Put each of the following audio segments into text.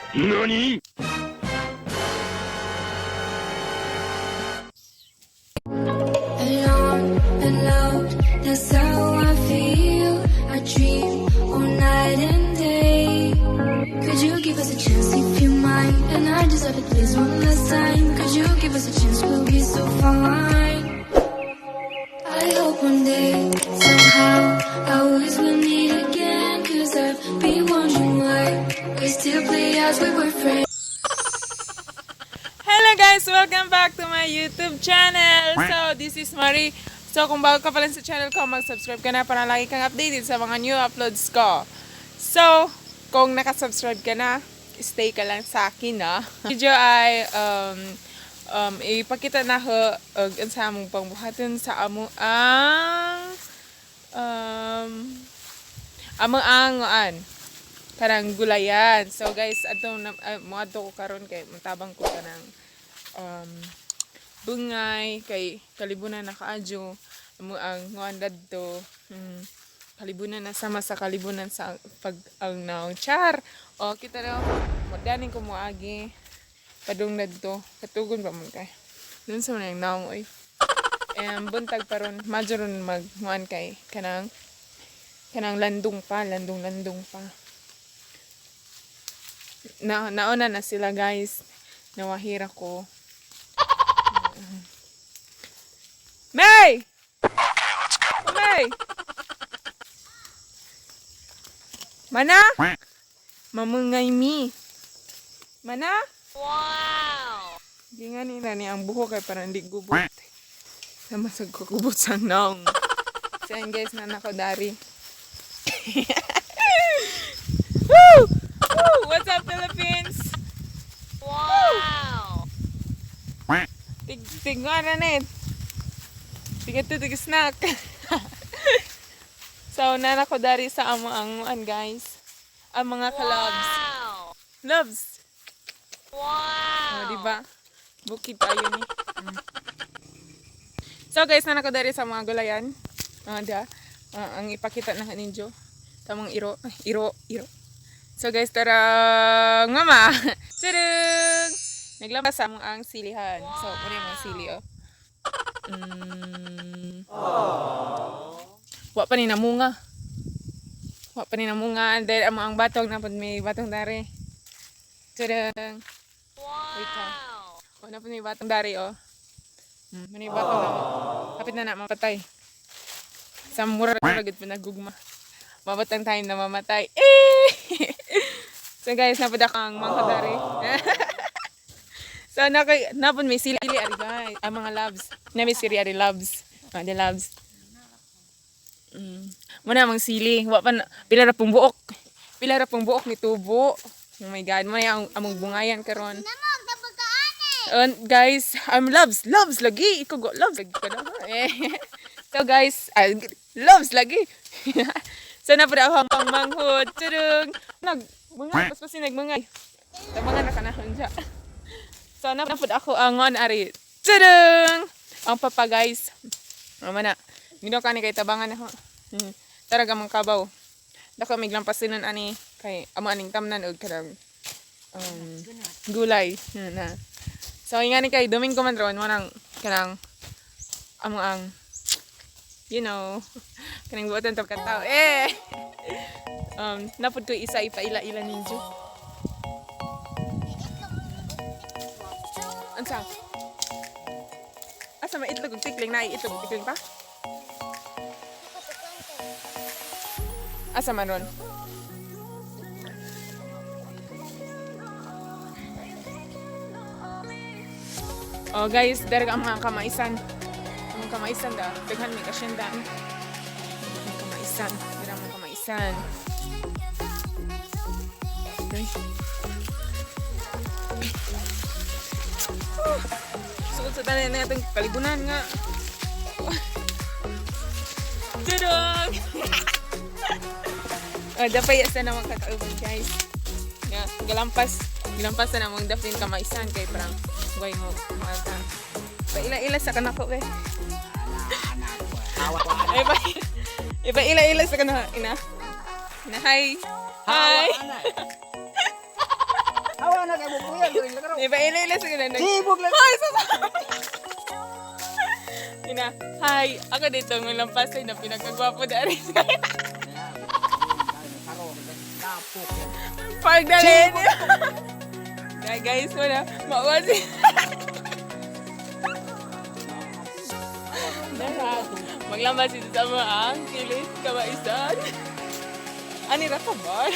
NANI? Alone and loud, that's how I feel. I dream all night and day. Could you give us a chance if you mind? And I deserve it, please, one last time. Could you give us a chance? We'll be so fine. I hope one day, somehow, I always will meet again. 'Cause I've been wondering why we still play as we were friends. Hello guys! Welcome back to my YouTube channel! So, this is Marie. So, kung bago ka pa lang sa channel ko, mag-subscribe ka na para lagi kang updated sa mga new uploads ko. So, kung nakasubscribe ka na, stay ka lang sa akin, ah. Video ay ipakita na ko og unsa among pangbuhaton sa among ang kanang gulayan. So guys, adto na moadto ko karon kay matabang ko kanang bungay kay kalibunan na kaadyo amo ang nguan dadto. Kalibunan na sama sa kalibunan sa pag ang naong char. O kita na modaning ko moagi padung dadto katugon pa man kay. Dun sa man ang naong oy. Buntag pa ron, madyo ron mag nguan kay kanang kanang landong pa, landong landong pa. Na nauna na sila guys. Nawahira ko. May! Okay, let's go. May! Mana? Mamungay mi. Mana? Wow! Di nga nila ni ang buhok kay parang di gubot. Namasag ko gubot sa naong. So yan guys, nana ko dari. Woo! Woo! What's up, Philippines? Wow! Tig tig nga na net. Tig ito, tig snack. So, nana ko dari sa amo ang an guys. Ang mga kalabs. Loves. Wow! Oh, di ba? Bukid tayo ni. So guys, nana ko dari sa mga gulayan. Ah, da. Ah, ang ipakita na ninyo. Tamang iro, ay, iro, iro. So guys, tara ngama. Tadang! Naglampas sa among ang silihan. So, muna yung mga sili, oh. Wa pa ni namunga. Wa pa ni namunga. And then, among ang batong, napod may batong dari. Tadang! Wait ha. Oh, napod may batong dari, oh. May batong na. Kapit na na, mapatay. Sa mura na agad pinagugma. Mabot ang time na mamatay. Eh! So guys, napod ako ang mga dari. So naka, napod may sili ari guys. Ang mga loves. Na may sili ari loves. Ah, the loves. Muna mang sili. Wa pa na, pila ra pong buok. Pila ra pong buok ni tubo. Oh my God, mo ang among bungayan karon. And guys, I'm loves, loves lagi. Ikaw go loves lagi ka na. Eh. So guys, loves lagi. So na ako ang manghod. Tudung. Nag mga pas pas nagmangay. Tabangan na kanahon siya. So na pud ako ang ngon ari. Tudung. Ang papa guys. Mama na. Gino ka ni kay tabangan ako. Tara gamang kabaw. Dako mig lampasinan ani kay amo aning tamnan og kanang gulay. Yun na. So nga ni kay Domingo man ron mo nang kanang amo ang kanang buotan tap katao. Eh. Napud ko isa ipaila-ila ninyo. Unsa? Asa may itlog ug tikling na itlog ug tikling pa? Asa man ron? Oh guys, darag ang mga kamaisan. Ang mga kamaisan da, daghan may kasyenda. Ang kamaisan, dara ang mga kamaisan. Okay. Oh, suod sa tanan na itong kalibunan nga. Tudong! Oh, dapat sa naman kakauban guys. Nga, galampas, galampas na namang dapin kamaisan kay parang way mo mata. Paila-ila sa kanako eh. Ay pa. Ipa ila-ila sa kanako ina. Ina hi. Hi. Awa na kay bubuyan diri lagaro. Di ba ila sa ganun? Tibog lang. Hi! Ina, hi! Ako dito ng lampasan na pinagkagwapo na rin. Pagdalin! Kaya guys, wala. Mawasi. Dara, maglambas ito sa mga ang kilit kabaisan. Ani ra ka ba?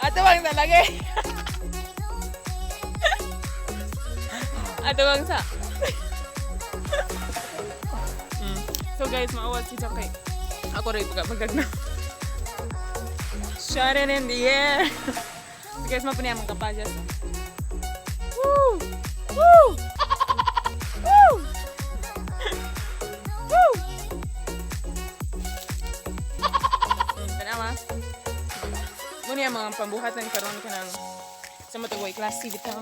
Ato bang talaga eh. Ato bang sa. So guys, maawas si kay ako rin pagkapagag na. Shot it in the air. So guys, mapunay ang mga kapasyas. Woo! Woo! Woo! Woo! Tanawa. Muna yung mga pambuhatan karon ka ng sa matagway klase bitaw.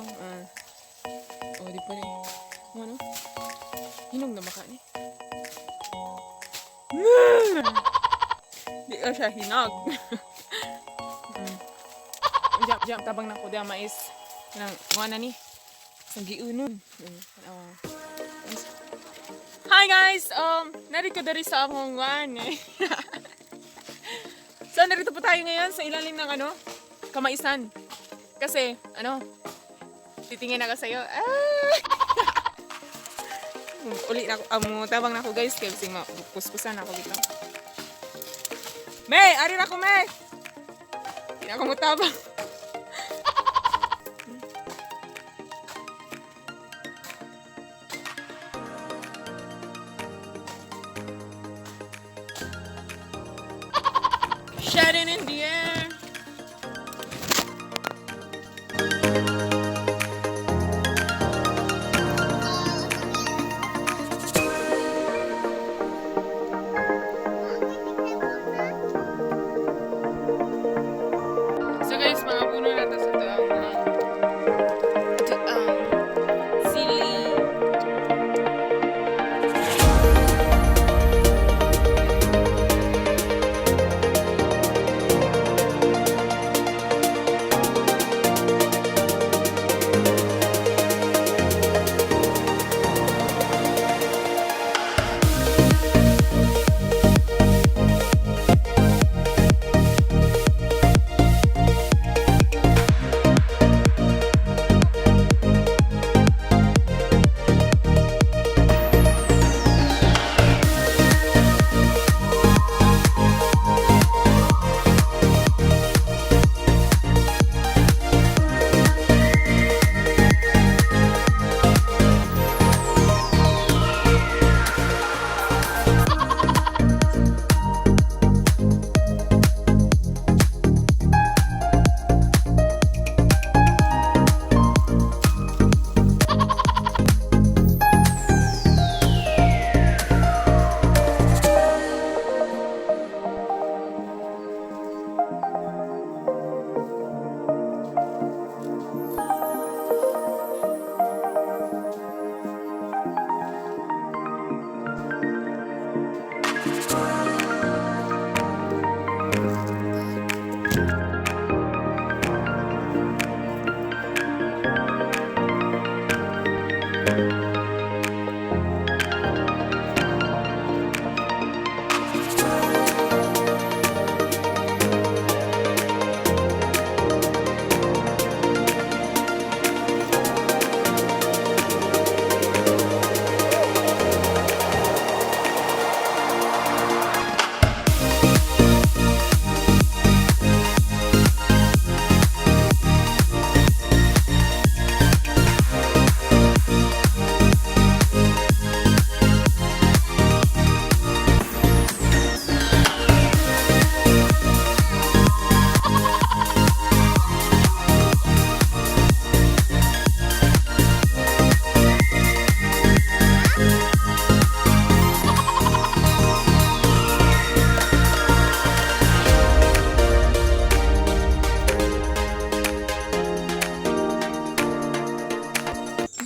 Oh, di pa rin. Mo ano? Hinog na baka ni. Di ka siya hinog. Jump, jump, tabang na ko diya mais. Nang, mga na ni. Sa giunon. Tanawa. Hi guys! Narito diri sa akong one eh. So, narito po tayo ngayon sa ilalim ng ano, kamaisan. Kasi, ano, titingin ako sa'yo. Ah! Uli na ako, tabang na ako guys, kaya kasi kuskusan ako dito. May! Ari na ako, May! Hindi na ako mutabang. Shouting in the air. So guys, mga puno na to sa ito ang sili.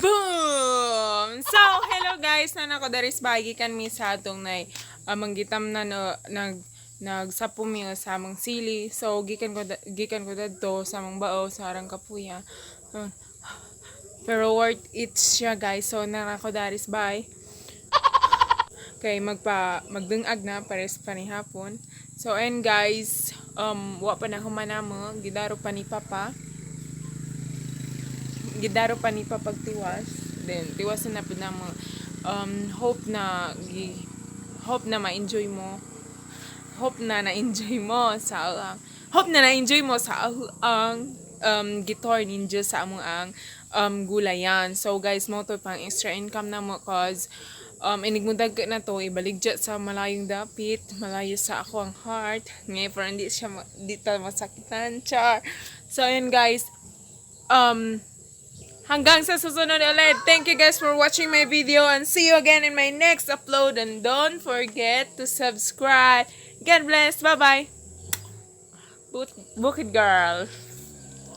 Boom! So, hello guys! Nana ko daris bagi kan mi sa atong nay manggitam na no, nag Nagsapo mi nga sa among sili. So gikan ko dadto sa among bao sa arang kapuya. Pero worth it siya, guys. So naa ko daris, bye. Kay magdungag na pares pa ni hapon. So and guys, wa pa na human namo, gidaro pa ni Papa. Gidaro pa ni Papa pagtiwas. Then tiwasan na pud namo. Hope na ma-enjoy mo. Hope na na-enjoy mo sa ang guitar ninja sa among ang gulayan. So guys, mo to pang extra income na mo cause inig mo dagko na to ibaligya sa malayong dapit, malayo sa ako ang heart. Ngay pero hindi siya di ta masakitan, char. So ayun guys, hanggang sa susunod ulit. Thank you guys for watching my video and see you again in my next upload. And don't forget to subscribe. God bless. Bye-bye. Bukid girl.